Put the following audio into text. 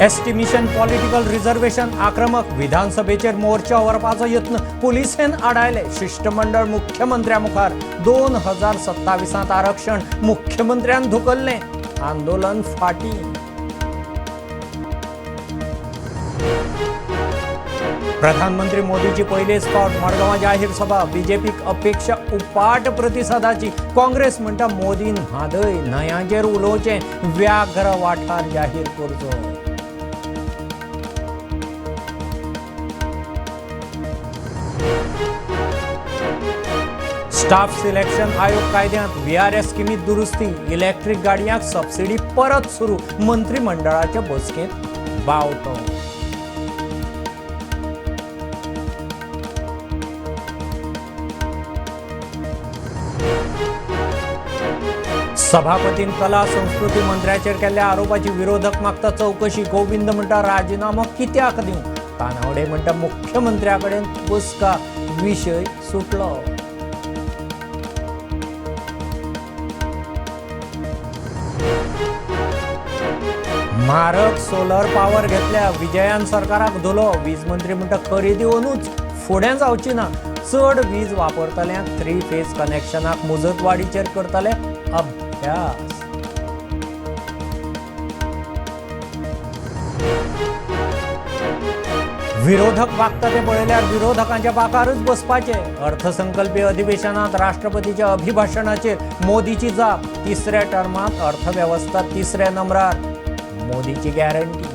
ST mission political reservation आक्रमक. विधानसभेचेर मोर्चा व्हरपाचो यत्न पुलिसेन आडायले. शिष्टमंडळ मुख्यमंत्र्या मुखार. 2027त आरक्षण मुख्यमंत्र्यान धुकल्लें. आंदोलन फाटी. प्रधानमंत्री मोदीची पयलीच फावट मडगांवां जाहीर सभा. बीजेपीक अपेक्षा उपाट प्रतिसादाची. काँग्रेस म्हणटा मोदीन म्हादय न्हंयांचेर उलोवचें, व्याघ्र वाठार जाहीर करचो. स्टाफ सिलेक्शन आयोग कायद्यांत व्हीआरएस स्किमीत दुरुस्ती. इलेक्ट्रीक गाडयांक सबसिडी परत सुरू. मंत्रिमंडळाचे बसकेंत बावटो. सभापतीन कला संस्कृती मंत्र्याचेर केल्ल्या आरोपाची विरोधक मागता चवकशी. गोविंद म्हणटा राजिनामो कित्याक दिवं. तानावडे म्हणटा मुख्यमंत्र्या कडेन बसका, विशय सुटलो. म्हारग सोलर पावर घेतल्या विजयान सरकाराक धुलो. वीज मंत्री म्हणटा खरेदी अंदूच फुडें जावची ना. चड वीज वापरतल्यांक थ्री फेज कनेक्शनाक मुजतवाडीचेर करतले अभ्यास. विरोधक वागता ते पळयल्यार विरोधकांच्या बाकारच बसपाचे. अर्थसंकल्पीय अधिवेशनात राष्ट्रपतीच्या अभिभाशणाचेर मोदीची जाप. तिसऱ्या टर्मात अर्थवेवस्था तिसऱ्या नंबरार, मोदीची गॅरंटी.